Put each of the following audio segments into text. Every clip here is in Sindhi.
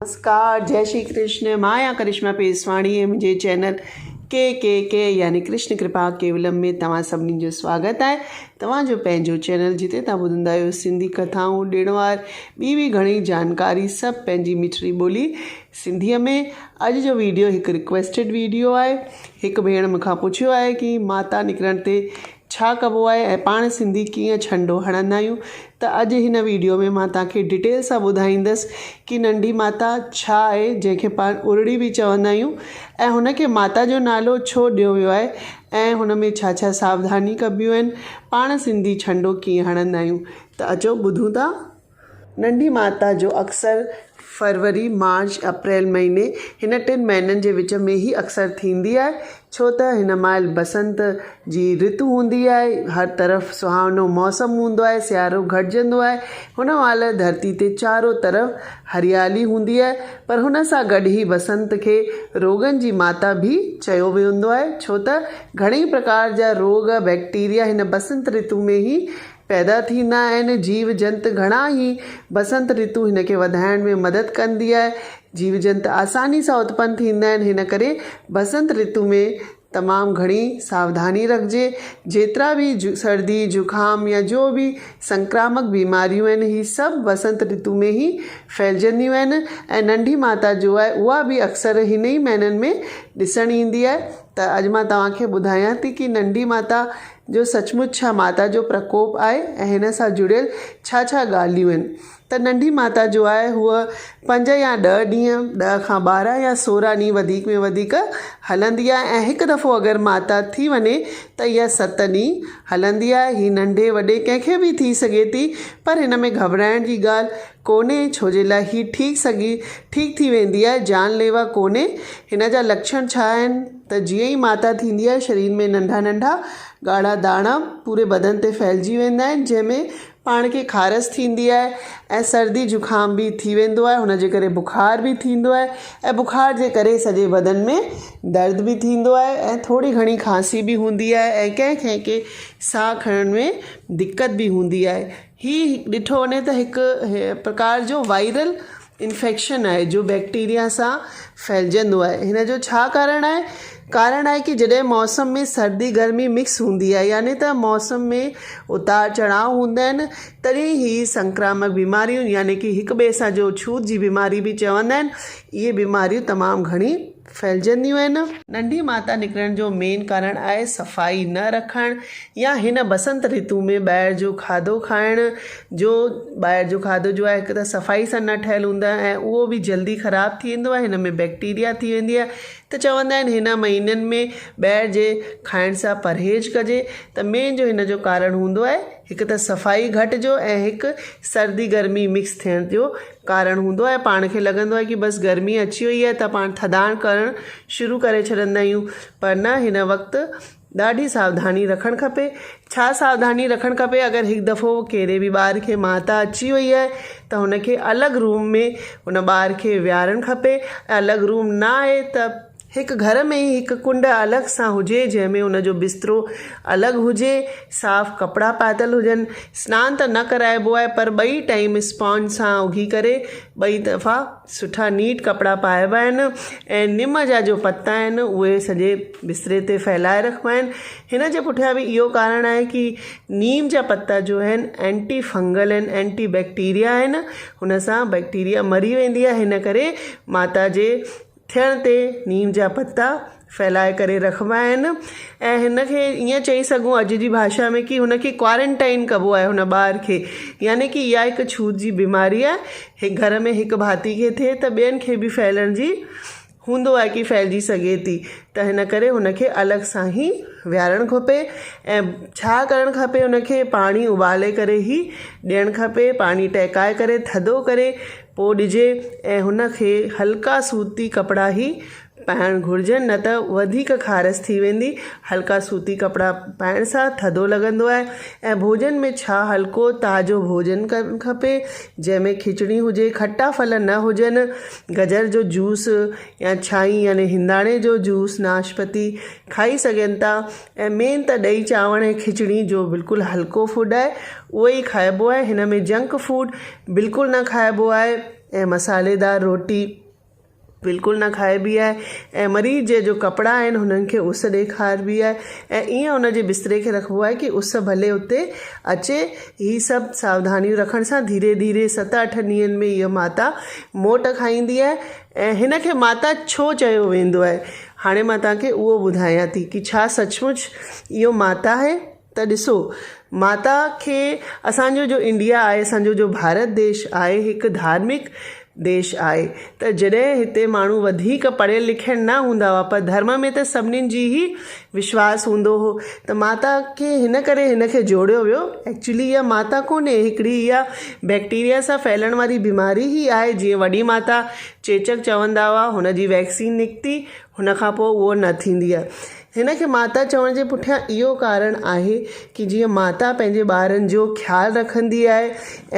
نمسڪار جئي شري ڪرشن مان آهيان ڪرشما پيسواڻي ۽ منهنجي چينل ڪي ڪي ڪي يعني ڪرشن ڪرپا ڪيولم ۾ توهان سڀني جو سواگت آهي توهان جو پنهنجو چينل جتي توهان ٻڌندا آهيو سنڌي ڪٿائون ڏڻ وار ٻي به گهڻي جانڪاري سڀ پنهنجي مٺڙي ٻولي سنڌيء ۾ اڄ جو ويڊيو هڪ رڪويسٽيڊ ويڊيو آهي هڪ ڀيڻ مون کان پڇيو آهي ڪي ماتا نڪرڻ تي ڇا ڪبو آهي ۽ پاڻ سنڌي ڪيئن ڇنڊو هڻندا آهيون ته اڄ هن ويڊيو ۾ مان توهان کي ڊيٽيل سان ٻڌائيندس ڪي ننڍي ماتا ڇا آهي جنهن کي پاڻ ارڙي به چوندا آهيون ۽ هن کي ماتا جو نالو ڇو ڏيو ويو آهي ۽ هن ۾ ڇا ڇا ساوڌاني ڪبيون آهن پاڻ سنڌي ڇنڊو ڪيئن هڻندا آهيون ته اچو ٻڌون ٿا. ننڍي ماتا جو اڪثر فروري، مارچ، اپريل مهيني هن ٽن مهينن جي وچ ۾ ئي اڪثر ٿيندي آهي ڇو ته هن مهل بسنت جي رت هوندي آهي هر طرف سهاونو موسم هوندو آهي سيارو گهٽجندو آهي هن مهل ڌرتي تي چارو طرف هريالي هوندي آهي پر هن سان گڏ ئي بسنت کي روڳن جي ماتا به چيو ويندو آهي ڇو ته گهڻي پرڪار جا روڳ بيڪٽيريا هن بسنت رتو ۾ ئي پيدا ٿيندا آهن، جيو جنت گهڻا ئي بسنت رتو هن کي وڌائڻ ۾ مدد ڪندي آهي، جيو جنت آساني سان اتپن ٿيندا آهن، هن ڪري بسنت رتو ۾ تمام گهڻي ساوڌاني رکجي، جيترا به سردي، زڪام يا جو به سنڪرامڪ بيماريون آهن هي سڀ بسنت رتو ۾ ئي ڦهلجنديون آهن ۽ ننڍي ماتا جو آهي اها به اڪثر هن ئي مهينن ۾ ڏسڻ ايندي آهي ته اڄ مان توهان کي ٻڌايان ٿي ڪي ننڍي ماتا جو سچ مچ ڇا ماتا جو پرڪوپ آهي ۽ هن سان جڙيل ڇا ڇا ڳالهيون آهن ته ننڍي ماتا جو آهي هوء پنج يا ڏهه ڏينهن، ڏهه کان 12 يا 16 ڏينهن وڌيڪ ۾ وڌيڪ هلندي آهي ۽ هڪ دفعو اگر ماتا ٿي وڃي ته اها ست ڏينهن هلندي آهي. هي ننڍي وڏي ڪنهن کي به ٿي سگهي ٿي پر هن ۾ گهٻرائڻ جي ڳالهه ڪونهي ڇو جي لاء هي ٺيڪ سگهي ٺيڪ ٿي ويندي آهي جان ليوا ڪونهي هن جا لڪشڻ ڇا آهن ته جيئن ئي ماتا ٿيندي آهي شرير ۾ ننڍا ننڍا ڳاڙها داڻا پوري بدن تي ڦهلجي ويندا آهن جنهن ۾ پاڻ کي خارس ٿيندي آهي ۽ سردي زڪام به ٿي ويندو آهي هن جي ڪري بخار به ٿيندو آهي ۽ بخار جي ڪري سڄي بدن ۾ درد به ٿيندو آهي ۽ ٿوري گهڻي کانسي به هوندي آهي ۽ ڪنهن ڪنهن کي ساهه کڻڻ ۾ دقت به هوندي آهي هي ڏٺو وڃي ته هڪ پرڪار جو وائرل انفيڪشن آهي جو بيڪٽيريا سان ڦهلجندو آهي هن جو ڇا ڪارڻ آهي ڪارڻ آهي ڪي جڏهن موسم ۾ سردي گرمي مڪس هوندي آهي يعني ته موسم ۾ اتار چڙهاء هوندا آهن تڏهن هي سنڪرامڪ بيماريون يعني ڪي هڪ ٻئي سان جو ڇوت جي بيماري به چوندا آهن اهي بيماريون تمام گهڻي ڦهلجنديون آهن. ننڍي ماتا نڪرڻ جو مين ڪارڻ آهي صفائي نه رکڻ يا هن بسنت رتو ۾ ٻاهر جو کاڌو کائڻ جو ٻاهر جو کاڌو جو آهي هڪ ته صفائي سان نه ٺهيل هوندو آهي ۽ اهو به جلدي خراب ٿي ويندو آهي هن ۾ بيڪٽيريا ٿي ويندي آهي ته چوندا آهن هن مهينن ۾ ٻاهر جي کائڻ سان پرهيز ڪجي ته مين جو هن جو ڪارڻ هوندو آهي هڪ ته صفائي گهٽ جو ۽ هڪ سردي گرمي مڪس ٿيڻ جو ڪارڻ هوندو آهي پاڻ کي لڳندو آهي ڪي بس گرمي اچي وئي آهي ته پاڻ ٿڌاڻ ڪرڻ شروع ڪري ڇڏندا آهيون پر نه هن وقت ڏاڍي ساوڌاني رکڻ کپي ڇا ساوڌاني رکڻ کپي اگر هڪ دفعو ڪهڙي به ٻار کي ماتا اچي وئي آهي ته هن کي الڳ روم ۾ هن ٻار کي ويهارڻ کپي ۽ الڳ روم نه آهي ته هڪ گهر ۾ ئي هڪ ڪنڊ الڳ سان هجي جنهن ۾ ان جو بسترو الڳ هجي، صاف ڪپڙا پاتل هجن، سنان ته نه ڪرائبو آهي پر ٻئي ٽائيم اسپانج سان اگهي ڪري ٻئي دفعا سٺا نيٽ ڪپڙا پائبا آهن ۽ نم جا جو پتا آهن اهي سڄي بستري تي ڦهلائي رکبا آهن. هن جي پٺيان به اهو ڪارڻ آهي ڪي نيم جا پتا جو آهن اينٽي فنگل آهن اينٽي بيڪٽيريا آهن هن سان بيڪٽيريا مري ويندي آهي هن ڪري ماتا جي ٿيڻ تي نيم جا پتا ڦهلائي ڪري رکبا آهن ۽ هن کي ائين چئي سگهون اڄ جي ڀاشا ۾ ڪي هن کي ڪوارنٽائن ڪبو آهي هن ٻار کي يعني ڪي اها هڪ ڇوت جي بيماري آهي گهر ۾ هڪ ڀاتي کي ٿئي ته ٻين کي به ڦهلڻ جي هوندو آهي ڪي ڦهلجي سگهي ٿي ته هن ڪري هن کي الڳ سان ئي ويهارڻ کپي ۽ ڇا ڪرڻ کپي هن کي پاڻي اٻالي ڪري ئي ڏيڻ کپي پاڻي ٽهڪائي ڪري ٿڌو ڪري پوء ڏجي ۽ هن کي هلڪا سوتي ڪپڙا ئي پائڻ گهرجن نه ته وڌيڪ خارس ٿي ويندي. هلڪا سوتي ڪپڙا پائڻ سان ٿڌو لڳندو آهي ۽ ڀوڄن ۾ ڇا هلڪو تازو ڀوڄن ڪرڻ کپي جنهن ۾ کچڙي هجي کٽا ڦل نه هجن گجر جو جوس يا ڇائي يعني هنداڻي جو جوس ناشپتي کائي سگهن ٿا ۽ مين ته ڏهي چانور ۽ کچڙي جو بلڪل هلڪو فوڊ آهي اهو ئي کائبو آهي هن ۾ جنڪ فوڊ بلڪل نه کائبو آهي ۽ مصالحيدار روٽي بلڪل نه کائبي آهي ۽ مريض جي جو ڪپڙا آهن هنن کي اس ڏيکاربي آهي ۽ ائين ان جي بستري کي رکبو آهي ڪي اس ڀلي اتي اچي. هي سڀ ساوڌانيون رکڻ سان ڌيري ڌيري ست اٺ ڏينهن ۾ هيء ماتا موٽ کائيندي آهي ۽ هن کي ماتا ڇو چيو ويندو آهي هاڻي مان توهان کي اهو ٻڌايان ٿي ڪي ڇا سچ مچ اهو ماتا آهي ته ڏسو ماتا کي اسان جو جو انڊيا آهي اسان جو جو ڀارت ديش آهي هڪ ڌارمڪ ديش آهي ته جڏهن هتي ماڻهو وڌيڪ پڙهيل لکيل نه هوندا هئا پر ڌرم ۾ ته سڀنين جي ئي وشواس هوندو هو ته ماتا کي هن ڪري هن کي جوڙيو ويو ايڪچولي اها ماتا ڪونهي هڪڙي اها بيڪٽيريا سان ڦهلڻ واري بيماري ئي آهي جيئن وڏي ماتا چيچڪ چوندا هئا هن جي ويڪسين نڪتي هن کان پوء اهو نه ٿيندي آهي هن کي ماتا چوڻ جي پٺيان اهو ڪارڻ آهي ڪي جيئن ماتا پنهنجي ٻارن جو خيال رکندي آهي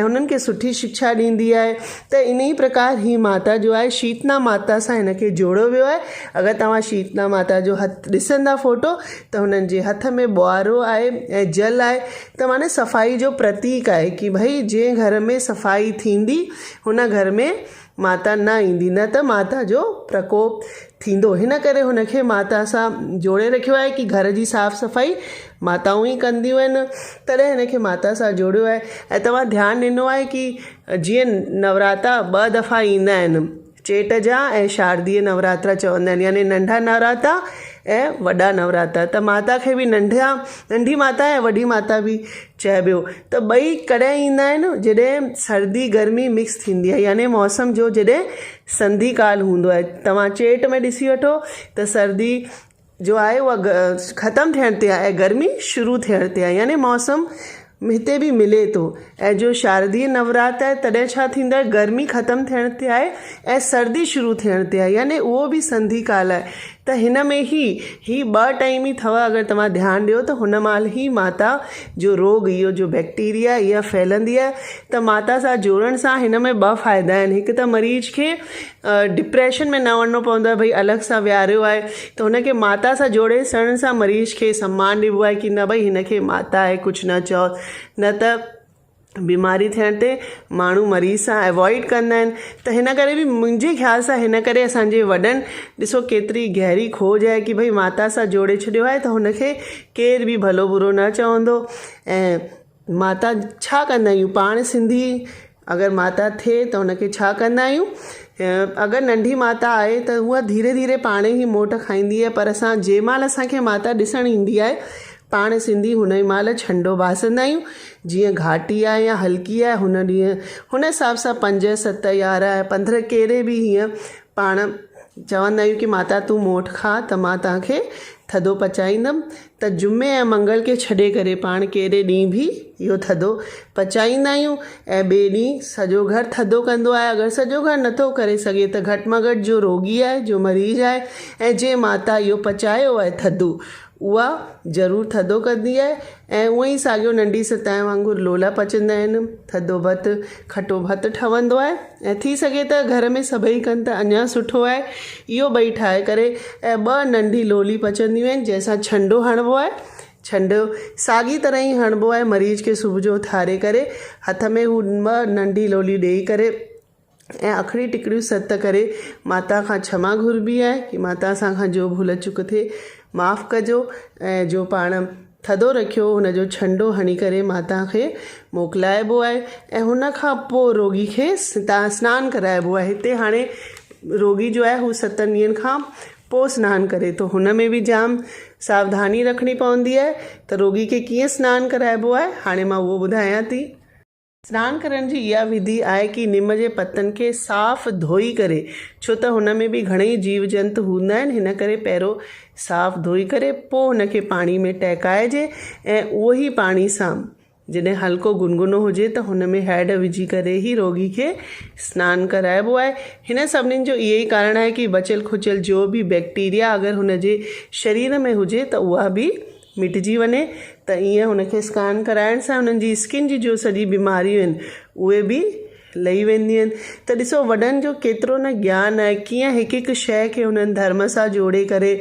۽ هنن کي سٺي شڪشا ڏيندي آهي ته انهي پرڪار هي ماتا جو آهي شيتنا ماتا سان هن کي جوڙيو ويو آهي اگر توهان شيتنا ماتا جو هٿ ڏسندا فوٽو ته هنن جي هٿ ۾ ٻهارو آهي ۽ جل آهي ته معني صفائي جو پرتيڪ آهي ڪي ڀئي جنهن گهر ۾ صفائي ٿيندي هن گهر ۾ ماتا نه ايندي نه ته ماتا جو پرڪوپ ٿيندو هن ڪري هن کي ماتا سان جوڙي رکيو آهي ڪي گهر جي صاف صفائي ماتائون ئي ڪنديون آهن تڏهن هن کي ماتا سان جوڙيو آهي ۽ توهان ڌيان ڏنو آهي ڪي جيئن نوراتا ٻه دفعا ايندا آهن چيٽ جا ۽ شارديه نوراترا چوندا آهن يعني ننڍا نوراتا ۽ وڏا نوراتا ته ماتا کي به ننڍا ننڍي ماتا ۽ وڏي ماتا به چئبو ته ٻئي ڪڏهن ايندا آهن جڏهن سردي گرمي مڪس ٿيندي آهي يعني موسم جو جڏهن سنڌي ڪال هوندو آهي توهان چيٽ ۾ ڏسي وٺو ته سردي جو آهي اها ختم ٿيڻ تي آهي ۽ گرمي شروع ٿيڻ تي آهي يعني موسم هتي به ملي ٿو ۽ جو شارديه نورات آهي تڏهن ڇا ٿيندو آهي گرمي ختم ٿيڻ تي آهي ۽ سردي شروع ٿيڻ تي آهي يعني اهو به سنڌي ڪال آهي ته هن ۾ هي هي ٻه ٽائيم ئي اٿو اگر توهان ڌيان ڏيو ته هن مهل هي ماتا جو روڳ اهو جو بيڪٽيريا اها ڦهلندي آهي ته ماتا سان جوڙڻ سان هن ۾ ٻه فائدا آهن هڪ ته مريض کي ڊپريشن ۾ نه وڃڻو پوندو آهي ڀئي الڳ سان ويهاريو آهي ته هن کي ماتا سان جوڙي سڻ سان مريض کي سمان ڏبو آهي ڪي نه ڀئي هن کي ماتا آهي ڪجهه نه چئو نه ته بيماري ٿيڻ تي ماڻهو مريض سان اوائڊ ڪندا آهن ته هن ڪري به منهنجي خيال سان هن ڪري اسان جي وڏن ڏسو ڪيتري گهري کوج آهي ڪي ڀئي ماتا سان جوڙي ڇڏيو آهي ته هن کي ڪير به ڀلو برو نه چوندو ۽ ماتا ڇا ڪندا آهيون پاڻ سنڌي اگر ماتا ٿئي ته هن کي ڇا ڪندا آهيون اگر ننڍي ماتا آهي ته هوء ڌيري ڌيري پاڻ ئي موٽ کائيندي آهي پر اسان جنهن مهل اسان کي ماتا ڏسڻ ايندي آهي پاڻ سنڌي هن ئي مهل ڇنڊو باسندا آهيون، جيئن گهاٽي آهي يا هلڪي آهي هن ڏينهن هن حساب سان پنج، ست، 11 ۽ 15 ڪهڙي به هيئن پاڻ چوندا آهيون ڪي ماتا تون موٺ کاء ته مان توهان کي ٿڌو پچائيندم ته جمعي ۽ منگل کي ڇڏي ڪري پاڻ ڪهڙي ڏينهن به اهو ٿڌو پچائيندا آهيون ۽ ٻئي ڏينهن سڄو گهر ٿڌو ڪندو آهي اگر سڄو گهر نٿو ڪري سگهي ته گهٽ مان گهٽ جو روڳي آهي جو مريض آهي ۽ جنهن ماتا اهو پچايو آهي ٿڌو اها ضرور ٿڌو ڪندي آهي ۽ اونئن ئي ساڳيو ننڍي ستائي وانگر لولا پچندا آهن، ٿڌو ڀت، کٽو ڀت ٺهندو آهي ۽ ٿي سگهي ته گهر ۾ سڀئي ڪن ته اڃا سٺو آهي. اهو ٻئي ٺاهي ڪري ۽ ٻه ننڍي لولي پچنديون آهن جنهن سان ڇنڊو هڻبو آهي. ڇنڊو ساڳي طرح ئي هڻبو آهي مريض کي صبح جو اٿاري ڪري هٿ ۾ هو ٻه ننڍي لولي ڏيئي ڪري ۽ اکڙي ٽڪڙيون ست ڪري ماتا کان ڇما گهربي آهي ڪي ماتا اسان کان جو ڀل چڪ ٿئي معاف ڪجو ۽ جو پاڻ ٿڌو رکيو هن جو ڇنڊو هڻي ڪري ماتا کي موڪلائبو آهي ۽ هن کان پوء روڳي کي سنان ڪرائبو آهي هتي هاڻي روڳي جو آهي هو ستن ڏينهن کان پوء سنان ڪري ٿو هن ۾ به جام ساوڌاني رکڻي پوندي آهي ته روڳي کي ڪيئن سنان ڪرائبو آهي هاڻي مان اهو ٻڌايان ٿي. سنان ڪرڻ جي اها وڌي آهي ڪي نم جي پتن کي صاف ڌوئي ڪري ڇو ته هن ۾ به گهڻئي جيو جنت هوندا آهن هن ڪري پهريون صاف ڌوئي ڪري پوء هن کي پاڻي ۾ ٽهڪائجي ۽ اهو ئي پاڻي سان جڏهن هلڪو گنگنو هجي ته هن ۾ هيڊ وجهي ڪري ئي روڳي کي سنان ڪرائبو آهي هن سڀنين جو اهو ئي ڪارڻ آهي ڪي بچيل کچيل جو به بيڪٽيريا اگر هن جي شرير ۾ هجي ته اها به مٽجي وڃي ته ائين هن کي اسڪان ڪرائڻ سان هنن جي اسڪن جي جو سڄي بيماريون آهن اهي به لهي وينديون آهن ته ڏسو وڏن جو ڪيترو نه گيان آهي ڪيئن هڪ هڪ شيء کي هنن ڌرم سان جوڙي ڪري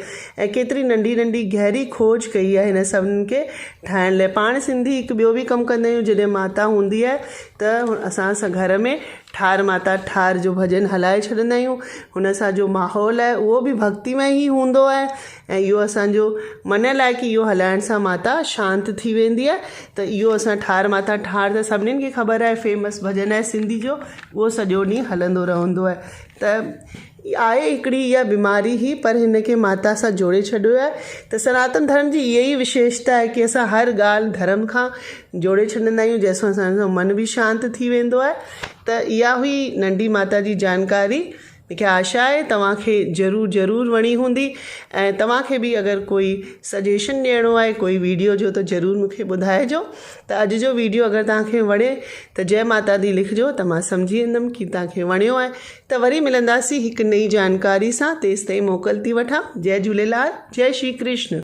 ۽ ڪيتري ننڍي ننڍي گهري کوج ڪئي آهي هن سڀني کي ٺاهڻ لاء پاڻ سنڌي هڪ ٻيو به ڪم ڪندا آهيون جڏهن ماتا هوندي آهي ته اسان سان گهر ۾ ٺار ماتا ٺار جو ڀڄن هلائي ڇڏندا آهيون هن سان جو ماحول آهي اهو به ڀڳتيمي ئي هوندو آهي ۽ اهو اسان جو مڃيل آهي ڪه اهو هلائڻ سان ماتا شانت ٿي ويندي آهي ته اهو اسان ٺار ماتا ٺار ته سڀنين کي خبر آهي فيمس ڀڄن آهي سنڌي جو اهو سڄو ڏينهن هلندو رهندو آهي ته آهي هڪڙي اها بيماري هي پر هن کي ماتا سان جوڙي ڇڏيو آهي ته سناتن ڌرم جي اها ئي وشيشتا آهي ڪه اسان هر ڳالهه ڌرم کان جوڙي ڇڏندا آهيون جنهن سان اسان جو من به شانت ٿي ويندو آهي ته اها هئي ننڍي ماتا جي جانڪاري مون کي آشا آهي توهان کي ضرور ضرور وڻي هوندي ۽ توهان کي به اگر ڪوئي سجيشن ڏيڻو آهي ڪوئي ويڊيو جو ته ضرور مون کي ٻڌائجو ته اڄ جو ويڊيو اگر توهان کي وڻي ته جئي ماتا the لکجو ته مان سمجهي ويندم ڪي توهان کي وڻيو آهي ته وري ملنداسين هڪ نئين جانڪاري سان تيستائين موڪل ٿي وٺان جئي جهوليلال جئي شري ڪرشن.